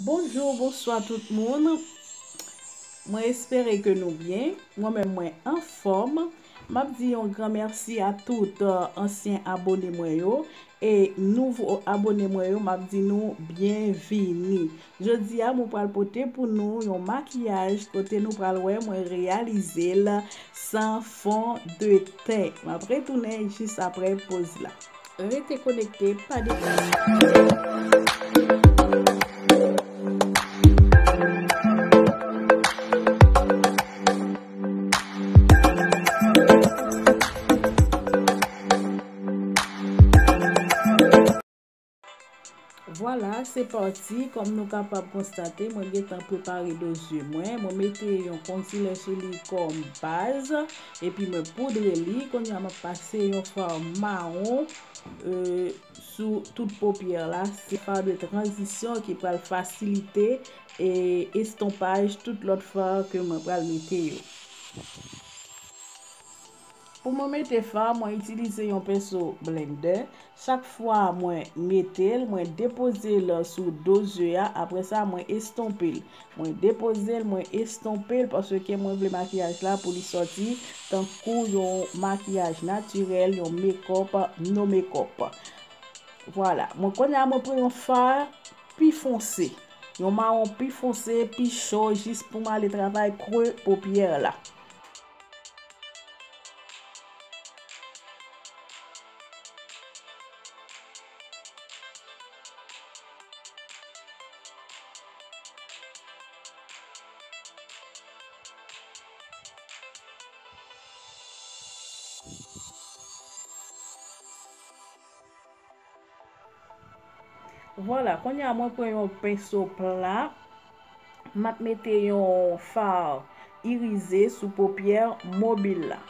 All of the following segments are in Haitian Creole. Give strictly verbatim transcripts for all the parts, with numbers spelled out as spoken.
Bonjou, bonswa tout moun. Mwen espere ke nou byen. Mwen menm, mwen anfòm. M ap di yon gran mèsi a tout, euh, ansyen abone mwen yo. E nouvo abone mwen yo, m ap di nou byenvini. Jodi a, mwen pral pote pou nou yon makiyaj kote nou pral wè mwen reyalize l san fon de ten. M ap retounen jis apre poz la. Rete konekte, pa deplase. Vwala, se pati. Kòm nou kapab konstate, mwen gentan prepare do zye mwen. Mwen mete yon concealer sou li kòm baz, epi mwen poudre li. Kounye a, mwen pase yon fard mawon, euh, sou tout popyè la. Se fard de tranzisyon ki pral fasilite e estompaj tout lòt fard ke mwen pral mete yo. Pou mwen mete fard, mwen itilize yon penso blender. Chak fwa mwen mete l, mwen depoze l sou do zye a. Apre sa, mwen estonpe l. Mwen depoze l, mwen estonpe l, paske mwen vle makiyaj la pou li sòti tankou yon makiyaj natirèl, yon makeup, no makeup. Vwala. Mwen kounye a, mwen pran yon fard pi fonse. Yon mawon pi fonse, pi cho, jis pou m ale travay kre popyè la. Vwala, kounye a mwen pran yon penso pla, m ap mete yon fard irize sou popyè mobil la.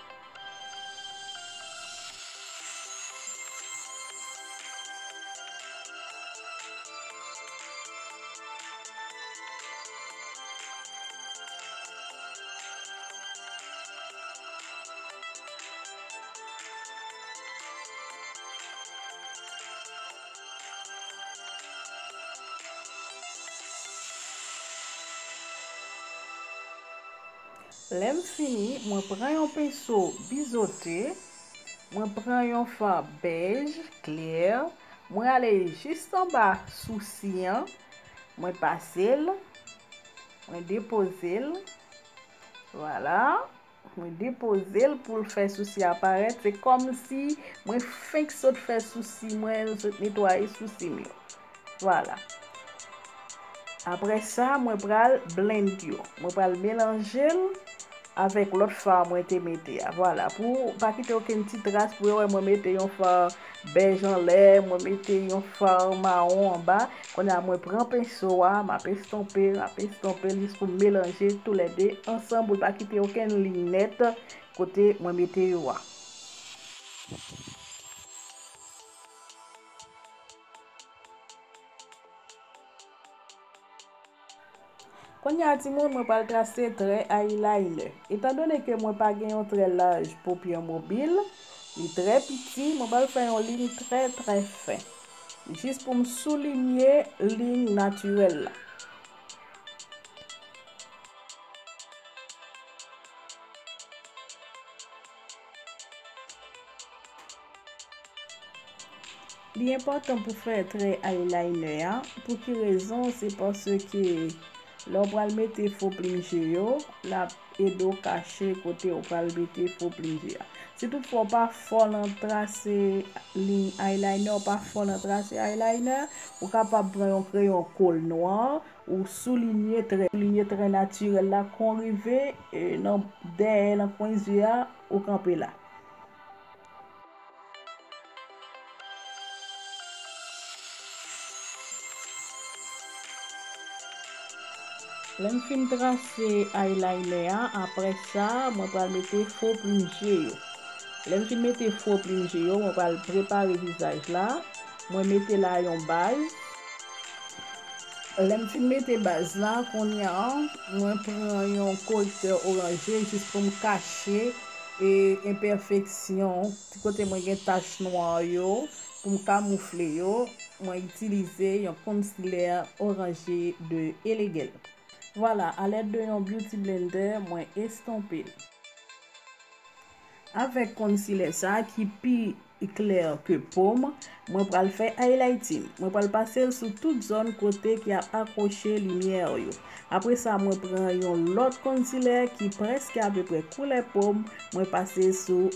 Lè m fini, mwen pran yon penso bizote, mwen pran yon fard bèj klè, mwen ale jis anba sousi an, mwen pase l, mwen depoze l. Vwala. Mwen depoze l pou l fè sousi a parèt. Se kòmsi mwen fenk sot fè sousi mwen, sot netwaye sousi m yo. Vwala. Apre sa, mwen pral blend yo. Mwen pral melanje l avèk lòt fard mwen te mete a. Vwala. Pou pa kite okenn ti tras pou yo wè mwen mete yon fard bèj anlè, mwen mete yon fard mawon anba. Kounye a mwen pran penso a, m ap estonpe, m ap estonpe l jis pou m melanje toulède ansanm pou l pa kite okenn liy nèt kote mwen mete yo a. Kounye a, timoun, mwen pral trase trè eyeliner. Etandone ke mwen pa gen yon trè laj popyè mobil, li trè piti, mwen pral fè yon liy trè, trè fen. Jis pou m soulinye liy natirèl la. Li enpòtan pou fè trè eyeliner a. Pou ki rezon? Se paske lè w pral mete fo plim je yo, l ap ede w kache kote w pral mete fo plim je a. Si toutfwa w pa fò nan trase liy eyeliner, w pa fò nan trase eyeliner, ou kapab pran yon kreyon kòl nwa, ou soulinye trè, soulinye trè natirèl la, kon rive, e, nan dèyè, nan kwen zye a, ou kanpe la. Lè m fin trase eyeliner a, apre sa, mwen pral mete fo plim je yo. Lè m fin mete fo plim je yo, mwen pral prepare vizaj la. Mwen mete la yon baz. Lè m fin mete baz la, kounye a, mwen pran yon korektè oranje jis pou m kache, e, enpèfeksyon, ti kote mwen gen tach nwa yo, Pou m kamoufle yo, mwen itilize yon concealer oranje de Elegel. Vwala, alèd de yon beauty blender, mwen estonpe l. Avèk concealer sa ki pi klè ke po m, mwen pral fè highlighting. Mwen pral pase l sou tout zòn kote ki ap akwoche limyè yo. Apre sa, mwen pran yon lòt concealer ki prèske apeprè koulè po m, mwen pase sou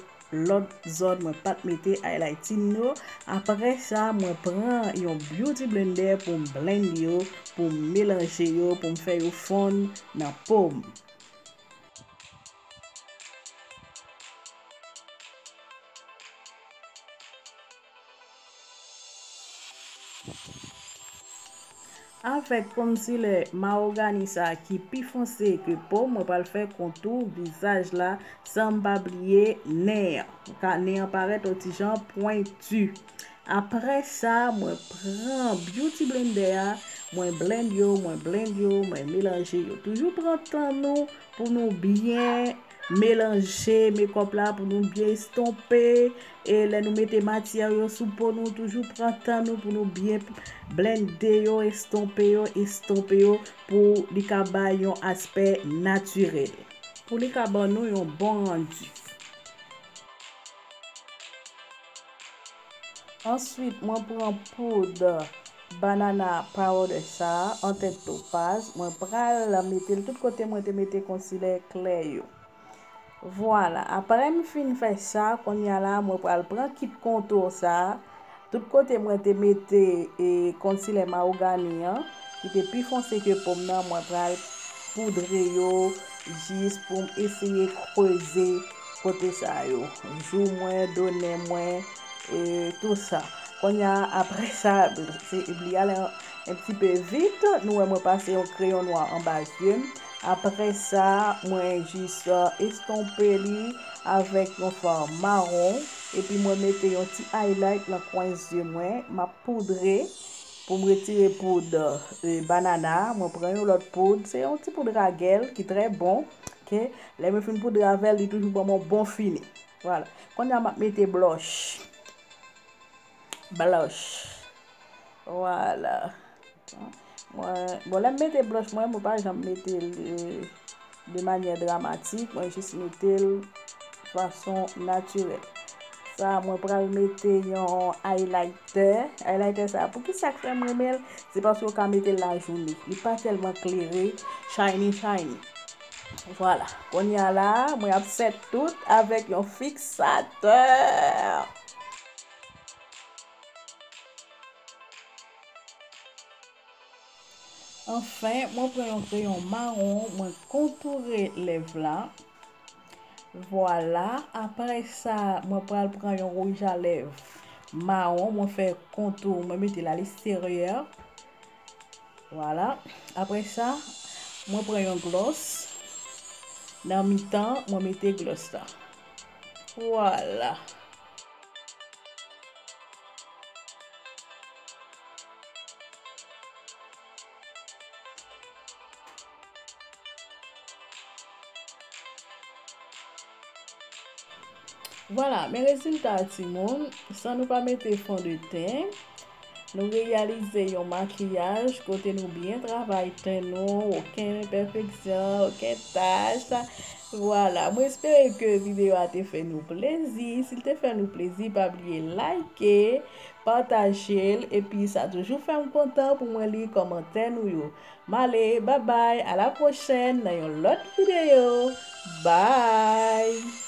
lòt zòn mwen pa t mete highlighting yo. Apre sa, mwen pran yon beauty blender pou m blend yo, pou m melanje yo, pou m fè yo fonn nan po m. Avèk concealer mahogany sa ki pi fonse ke po m, mwen pral fè kontou vizaj la san m pa bliye nen an. Ka nen an parèt yon ti jan pwenti. Apre sa, mwen pran beauty blender a, mwen blend yo, mwen blend yo, mwen melanje yo. Toujou pran tan nou pou nou byen melanje makeup la, pou nou byen estonpe. E lè nou mete matyè yo sou po nou, toujou pran tan nou pou nou byen blende yo, estonpe yo, estonpe yo, pou li ka bay yon aspè natirèl, pou li ka ban nou yon bon randi. Answit, mwen pran poud banana powder sa a, an tèt topaz. Mwen pral mete l tout kote mwen te mete concealer klè yo. Vwala, apre m fin fè sa, kounye a la, mwen pral pran kit contour sa a. Tout kote mwen te mete, e, concealer mahogany an, ki te pi fonse ke po m nan, mwen pral poudre yo jis pou m eseye kreze kote sa yo. Jou mwen, do nen mwen, e, tou sa. Kounye a, apre sa, se, li ale yon, yon ti pe vit. Nou wè mwen pase yon kreyon nwa anba zye m. Apre sa, mwen jis, e, estonpe li avèk yon fard mawon. Epi mwen mete yon ti highlight nan kwen zye mwen. M ap poudre pou m retire poud, e, banana. Mwen pran yon lòt poud. Se yon ti poud ragèl ki trè bon. Oke? Lè mwen fin poudre avè l, li toujou ban m yon bon fini. Vwala. Kounye a, m ap mete blush. Blush. Vwala. Mwen, bon, lè m mete blush mwen, mwen pa janm mete l, e, de manyè dramatik. Mwen jis mete l fason natirèl. Sa, mwen pral mete yon highlighter. Highlighter sa, poukisa k fè m renmen l? Se paske w ka mete l lajounen. Li pa tèlman klere, shiny, shiny. Vwala. Kounye a la, mwen ap set tout avèk yon fiksatè. Anfen, mwen pran yon kreyon mawon, mwen kontoure lèv la. Vwala, apre sa, mwen pral pran yon wouj a lèv mawon, mwen fè kontou, mwen mete l a leksteryè. Vwala. Apre sa, mwen pran yon glòs. Nan mitan, mwen mete glòs la. Vwala. Vwala, men rezilta a timoun, san nou pa mete fon de ten. Nou reyalize yon makiyaj kote nou byen travay ten nou, okenn enpèfeksyon, okenn tach. Vwala, mwen espere ke videyo a te fè nou plezi. Si l te fè nou plezi, pa bliye like, pataje l, epi sa toujou fè m kontan pou mwen li kòmantè nou yo. M ale, babay, a la pwochèn nan yon lòt videyo. Bye!